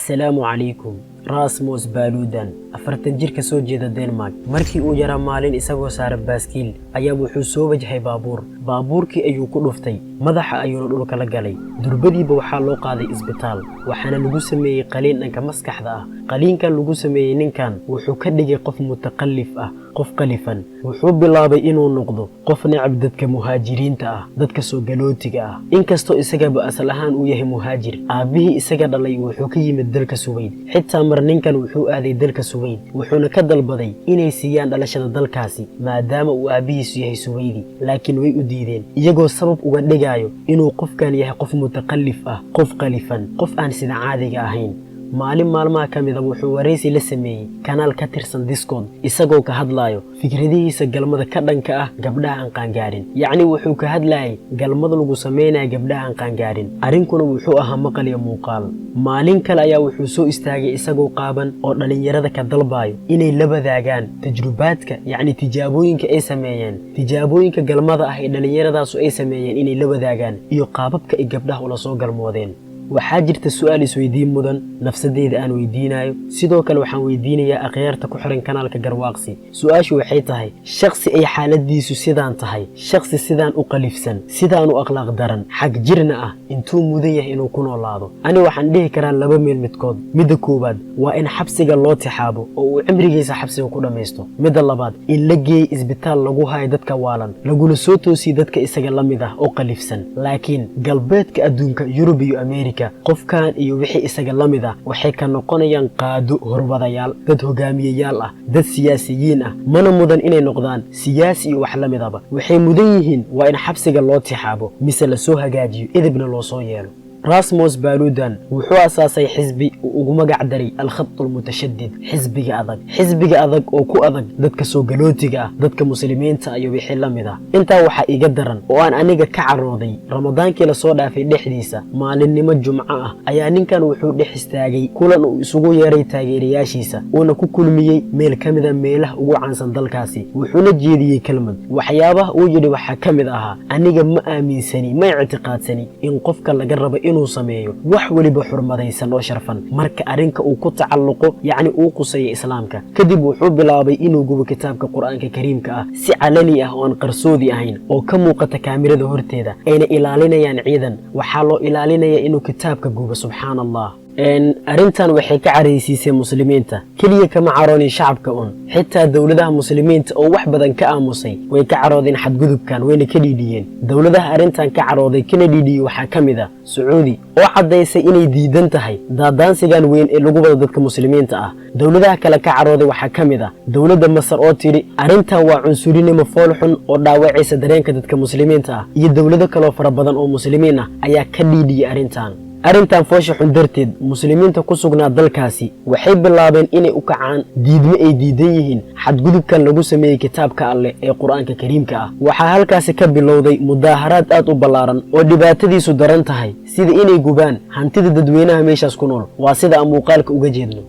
Assalaamu calaykum. Rasmus Paludan, 40 jir ka soo jeeda Denmark, markii uu yaraa, maalin isagoo saara baaskiil ayaa wuxuu soo wajahay baabuur. Baabuurkii ayuu ku dhuftay, madaxa ayuuna dhulka la galay. Durbadiiba waxaa loo qaaday isbitaal, waxaana lagu sameeyey qaliin dhanka maskaxda ah. Qaliinkan lagu sameeyey ninkan wuxuu ka dhigay qof mutaqallif ah, qof qalifan. Wuxuu bilaabay inuu noqdo qof necab dadka muhaajiriinta ah, dadka soo galootiga ah, inkastoo isagaba asal ahaan uu yahay muhaajir. Aabbihii isaga dhalay wuxuu ka yimid dalka Suweyd. Xitaa mar ninkan wuxuu aaday dalka Suweyd, wuxuuna ka dalbaday inay siiyaan dhalashada dalkaasi maadaama uu aabbihiisu yahay Suweydi, laakiin way u diideen, iyagoo sabab uga dhigayo inuu qofkan yahay qof mutaqallif ah, qof qalifan, qof aan sida caadiga ahayn. Maalin maalmaha ka mida wuxuu waraysi la sameeyey kanaal ka tirsan Discord, isagoo ka hadlayo fikradihiisa galmada ka dhanka ah gabdhaha aan qaangaarin. Yacni wuxuu ka hadlayay galmada lagu sameynaya gabdhaha aan qaangaarin. Arrinkuna wuxuu ahaa maqal iyo muuqaal. Maalin kale ayaa wuxuu soo istaagay isagoo qaaban oo dhallinyarada ka dalbayo inay la wadaagaan tajrubaadka, yacni tijaabooyinka ay sameeyeen, tijaabooyinka galmada ah ee dhallinyaradaasu ay sameeyeen inay la wadaagaan iyo qaababka ay gabdhaha ula soo galmoodeen. Waxaa jirta su'aal isweydiin mudan, nafsadeyda aan weydiinayo, sidoo kale waxaan weydiinayaa akhyaarta ku xiran kanaalka Garwaaqsi. Su-aashu waxay tahay: shakhsi ay xaaladiisu sidaan tahay, shakhsi sidaan u qalifsan, sidaan u akhlaaq daran, xag jirna ah, intuu mudan yahay inuu ku noolaado? Ani waxaan dhihi karaa laba meel midkood. Midda koowaad waa in xabsiga loo tixaabo oo uu cimrigiisa xabsiga ku dhammaysto. Midda labaad, in la geeyey isbitaal lagu hayo dadka waalan, lagula soo toosiye dadka isaga la mid ah oo qalifsan. Laakiin galbeedka adduunka, Yurub iyo Ameerika, qofkan iyo wixii isaga la mid ah waxay ka noqonayaan qaado, horwadayaal, dad hogaamiyeyaal ah, dad siyaasiyiin ah. Mana mudan inay noqdaan siyaasi iyo wax la midaba. Waxay mudan yihiin waa in xabsiga loo tixaabo mise lasoo hagaajiyo, edebna loo soo yeelo. Rasmus Paludan wuxuu asaasay xisbi uu ugu magac daray الخط المتشدد, xisbiga adag, xisbiga adag oo ku adag dadka soo galootiga ah, dadka muslimiinta iyo wixii la mid ah. Intaa waxaa iga daran oo aan aniga ka carooday, Ramadaankii lasoo dhaafay dhexdiisa, maalinnimo Jumco ah, ayaa ninkan wuxuu dhex istaagay kulan uu isugu yeeray taageerayaashiisa, uuna ku kulmiyey meel ka mida meelaha ugu caansan dalkaasi, wuxuuna jeediyey kelmad. Waxyaabaha uu yidhi waxaa ka mid ahaa: "Aniga ma aaminsani, ma ictiqaadsani in qofka laga rabo inuu sameeyo wax weliba xurmadaysan oo sharfan marka arrinka uu ku tacalluqo, yacni uu quseeyo Islaamka." Kadib wuxuu bilaabay inuu gubo kitaabka Qur'aanka Kariimka ah si calani ah oo aan qarsoodi ahayn, oo ka muuqata kaamirada horteeda, ayna ilaalinayaan ciidan. Waxaa loo ilaalinaya inuu kitaabka gubo. Subxaan Allah! Arrintan waxay ka caraysiisay muslimiinta. Keliya kama caroonin shacabka un, xitaa dowladaha muslimiinta oo wax badan ka aamusay way ka caroodeen xadgudubkan, wayna ka dhiidhiyeen. Dowladaha arrintan ka carooday kana dhiidhiyey waxaa ka mid ah Sacuudi, oo caddaysay inay diidan tahay daadaansigan weyn ee lagu wado dadka muslimiinta ah. Dowladaha kale ka carooday waxaa ka mid ah dowladda Masar, oo tidhi arrintan waa cunsurinimo fool xun oo dhaawacaysa dareenka dadka muslimiinta ah, iyo dowlado kaloo fara badan oo muslimiin ah ayaa ka dhiidhiyey arrintan. Arrintan foosha xun darteed, muslimiinta ku sugnaa dalkaasi waxay bilaabeen inay u kacaan diidmo ay diidan yihiin xadgudubkan lagu sameeyey kitaabka Alleh ee Qur-aanka Kariimka ah. Waxaa halkaasi ka bilowday mudaaharaad aad u ballaaran oo dhibaatadiisu daran tahay, sida inay gubaan hantida dadweynaha meeshaas ku nool. Waa sida aan muuqaalka uga jeedno.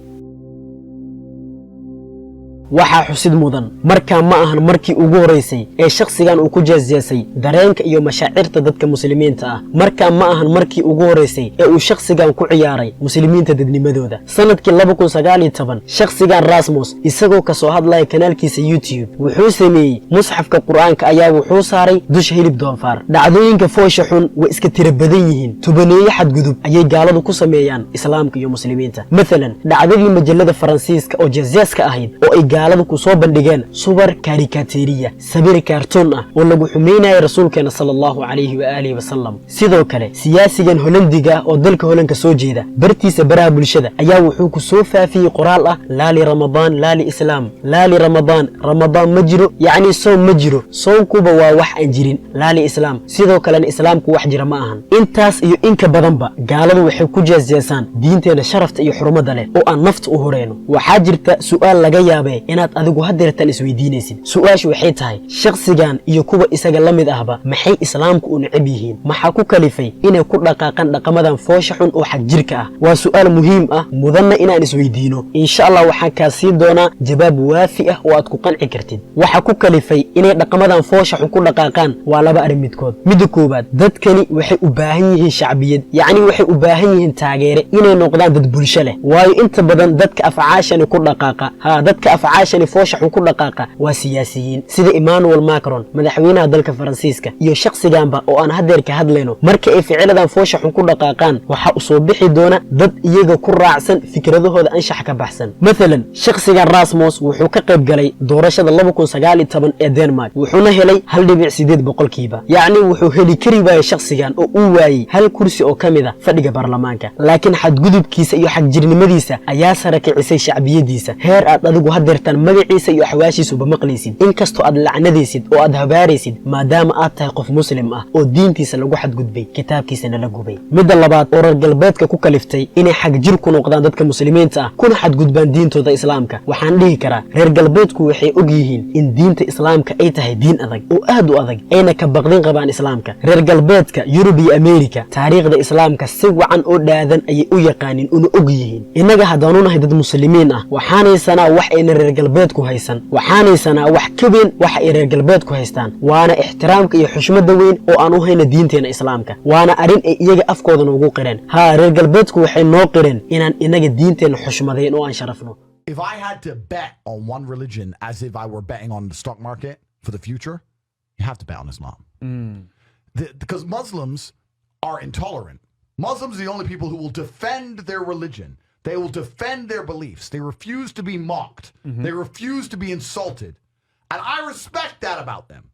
Waxaa xusid mudan, markaa ma ahan markii ugu horeysay ee shakhsigan uu ku jeesjeesay dareenka iyo mashaacirta dadka muslimiinta ah. Markaa ma ahan markii ugu horeysay ee uu shakhsigan ku ciyaaray muslimiinta dadnimadooda. Sanadkii 2019, shakhsigan Rasmus, isagoo kasoo hadlaya kanaalkiisa YouTube, wuxuu sameeyey musxafka Qur'aanka ayaa wuxuu saaray dusha hilib doonfaar. Dhacdooyinka foosha xun way iska tira badan yihiin. Tubaneeye xadgudub ayay gaaladu ku sameeyaan Islaamka iyo muslimiinta. Mathalan, dhacdadii majalada Faransiiska oo jeesjeeska ahayd oo ay gaaladu ku soo bandhigeen subar karikateriya, sawir kaartoon ah oo lagu xumeynaya rasuulkeena sala Allahu calayhi waaalihi wasalam. Sidoo kale, siyaasigan Holandiga ah oo dalka Holanka soo jeeda, bartiisa baraha bulshada ayaa wuxuu ku soo faafiyey qoraal ah: "لا لرمضان، لا لإسلام، لا لرمضان." Ramadaan ma jiro, yacni soom ma jiro, soonkuba waa wax aan jirin. لا لإسلام, sidoo kalena Islaamku wax jira ma ahan. Intaas iyo inka badanba gaaladu waxay ku jeesjeesaan diinteena sharafta iyo xurmada leh oo aan nafta u horeyno. Waxaa jirta su'aal laga yaabee. Inaad adigu hadeertan isweydiinaysid. Su-aashu waxay tahay: shakhsigan iyo kuwa isaga la mid ahba maxay Islaamku u necab yihiin? Maxaa ku kalifay inay ku dhaqaaqaan dhaqamadan foosha xun oo xag jirka ah? Waa su'aal muhiim ah, mudanna inaan isweydiino. Insha Allah waxaan kaa siin doonaa jawaab waafi ah oo aad ku qanci kartid. Waxa ku kalifay inay dhaqamadan foosha xun ku dhaqaaqaan waa laba arrin midkood. Midda koowaad, dadkani waxay u baahan yihiin shacbiyad, yacni waxay u baahan yihiin taageere, inay noqdaan dad bulsho leh. Waayo, inta badan dadka afcaashani ku dhaqaaqa, dadka afcaashani foosha xun ku dhaqaaqa waa siyaasiyiin, sida Emmanuel Macron, madaxweynaha dalka Faransiiska, iyo shakhsiganba oo aan hadeer ka hadlayno. Marka ay ficiladan foosha xun ku dhaqaaqaan, waxa u soo bixi doona dad iyaga ku raacsan fikradahooda anshax ka baxsan. Mathalan, shakhsigan Rasmus wuxuu ka qayb galay doorashada 2019 ee Denmark, wuxuuna helay 1.8%. Yacni wuxuu heli kari waayey shakhsigan oo uu waayey hal kursi oo ka mid a fadhiga baarlamaanka, laakiin xadgudubkiisa iyo xagjirnimadiisa ayaa sara kicisay shacbiyadiisa heer aad adigu hadeertaan magaciisa iyo axwaashiisuba maqlaysid, inkastoo aad lacnadaysid oo aad habaaraysid, maadaama aad tahay qof Muslim ah oo diintiisa lagu xadgudbay, kitaabkiisana la gubay. Midda labaad oo reer galbeedka ku kaliftay inay xagjir ku noqdaan dadka Muslimiinta ah kuna xadgudbaan diintooda Islaamka, waxaan dhihi karaa reer galbeedku waxay og yihiin in diinta Islaamka ay tahay diin adag oo aad u adag, ayna ka baqdin qabaan Islaamka. Reer galbeedka Yurub iyo Ameerika taariikhda Islaamka si wacan oo dhaadan ayay u yaqaanin una og yihiin. Innaga haddaanu nahay dad Muslimiin ah, waxaanaysanaa wax ayna reer galbeedku haysan, waxaanaysanaa wax ka weyn waxa ay reer galbeedku haystaan, waana ixtiraamka iyo xushmadda weyn oo aan u hayna diinteena Islaamka. Waana arrin ay iyaga afkooda noogu qireen. Haa, reer galbeedku waxay noo qireen inaan inaga diinteenna xushmadayn oo aan sharafno. If I had to bet on one religion as if I were betting on the stock market for the future, you have to bet on Islam. Because Muslims are intolerant. Muslims are the only people who will defend their religion. They will defend their beliefs. They refuse to be mocked. They refuse to be insulted. And I respect that about them.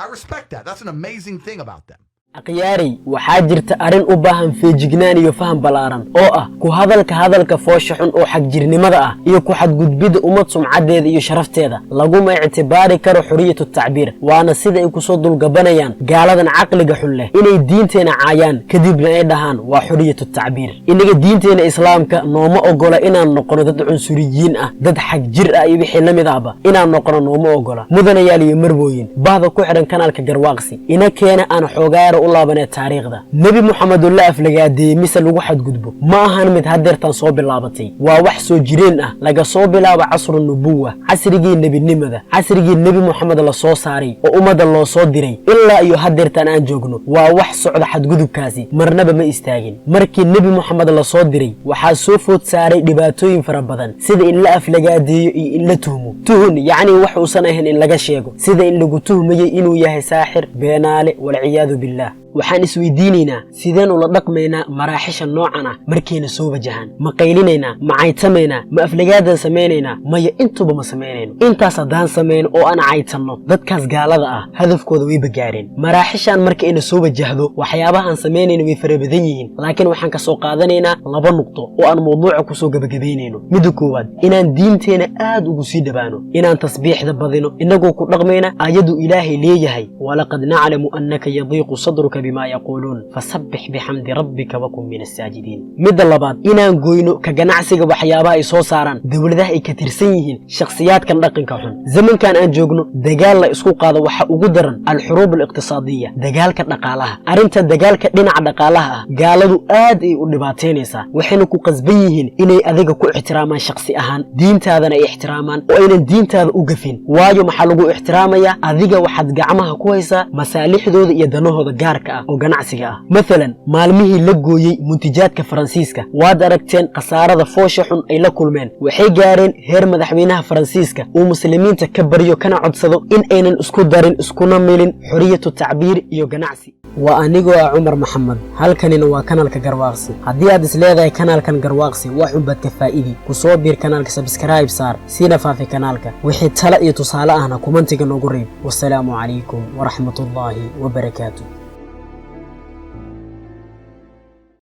I respect that. That's an amazing thing about them. Akhyaarey, waxaa jirta arrin u baahan feejignaan iyo faham ballaaran oo ah ku hadalka hadalka foosha xun oo xagjirnimada ah iyo ku xadgudbidda ummad sumcaddeeda iyo sharafteeda laguma ictibaari karo xuriyatu tacbiir. Waana sida ay kusoo dulgabanayaan gaaladan caqliga xun leh inay diinteena caayaan, kadibna ay dhahaan waa xuriyatu tacbiir. Inaga diinteena Islaamka nooma ogola inaan noqono dad cunsuriyiin ah, dad xagjir ah iyo wixii la mid ahba inaan noqono nooma ogola. Mudanayaal iyo marwooyin, bahda ku xidhan kanaalka Garwaaqsi, ina keena aan xoogaara u laabanee taariikhda Nebi Moxamed oo la aflagaadeeyey mise lagu xadgudbo. Ma ahan mid hadeertan soo bilaabatay, waa wax soo jireen ah, laga soo bilaabo casru nubuwa, casrigii nebinimada, casrigii Nebi Moxamed la soo saaray oo ummadda loo soo diray, ilaa iyo hadeertan aan joogno. Waa wax socda, xadgudubkaasi marnaba ma istaagin. Markii Nebi Moxamed la soo diray, waxaa soo food saaray dhibaatooyin fara badan, sida in la aflagaadeeyo iyo in la tuhmo tuhun, yacni wax uusan ahayn in laga sheego, sida in lagu tuhmayey inuu yahay saaxir, beenaale, walciyaadu billaah. Waxaan isweydiinaynaa: sideen ula dhaqmaynaa maraaxisha noocan ah markayna soo wajahaan? Ma qaylinaynaa? Ma caytamaynaa? Ma aflagaadan samaynaynaa? Maya, intuba ma samaynayno. Intaas haddaan samayno oo aan caytanno, dadkaas gaalada ah hadafkooda wayba gaareen. Maraaxishan marka ayna soo wajahdo, waxyaabaha aan samaynayno way fara badan yihiin, laakiin waxaan ka soo qaadanaynaa laba nuqdo oo aan mawduuca kusoo gebagabaynayno. Midda koowaad, inaan diinteena aad ugu sii dhowaano, inaan tasbiixda badino, innagoo ku dhaqmayna aayadu Ilaahay leeyahay: "ولقد نعلم أنك يضيق صدرك بما يقولون فسبح بحمد ربك وكن من الساجدين." Midda labaad, inaan goyno ka ganacsiga waxyaabaha ay soo saaraan dowladaha ay ka tirsan yihiin shakhsiyaadkan dhaqanka xun. Zamankan aan joogno, dagaal la isku qaado waxa ugu daran الحروب الاقتصادية, dagaalka dhaqaalaha. Arrinta dagaalka dhinaca dhaqaalaha ah gaaladu aad ay u dhibaataynaysaa, waxayna ku qasban yihiin inay adiga ku ixtiraamaan shakhsi ahaan, diintaadana ay ixtiraamaan oo aynan diintaada u gafin. Waayo, maxaa lagu ixtiraamayaa? Adiga waxaad gacmaha ku haysaa masaalixdooda iyo danahooda gaarka ah oo ganacsiga ah. Mathalan, maalmihii la gooyey muntijaadka Faransiiska, waad aragteen khasaarada foosha xun ay la kulmeen. Waxay gaareen heer madaxweynaha Faransiiska uu Muslimiinta ka baryo kana codsado in aynan isku darin iskuna milin xoriyatu tacbiir iyo ganacsi. Waa anigoo ah Cumar Maxamed, halkanina waa kanaalka Garwaaqsi. Haddii aad is leedahay kanaalkan Garwaaqsi wax unbaad ka faa'idi, ku soo biir kanaalka, subscribe saar, siina faafi kanaalka. Wixii tala iyo tusaale ahna comment-iga noogu reeb. Wasalaamu calaykum waraxmatullaahi wabarakaatu.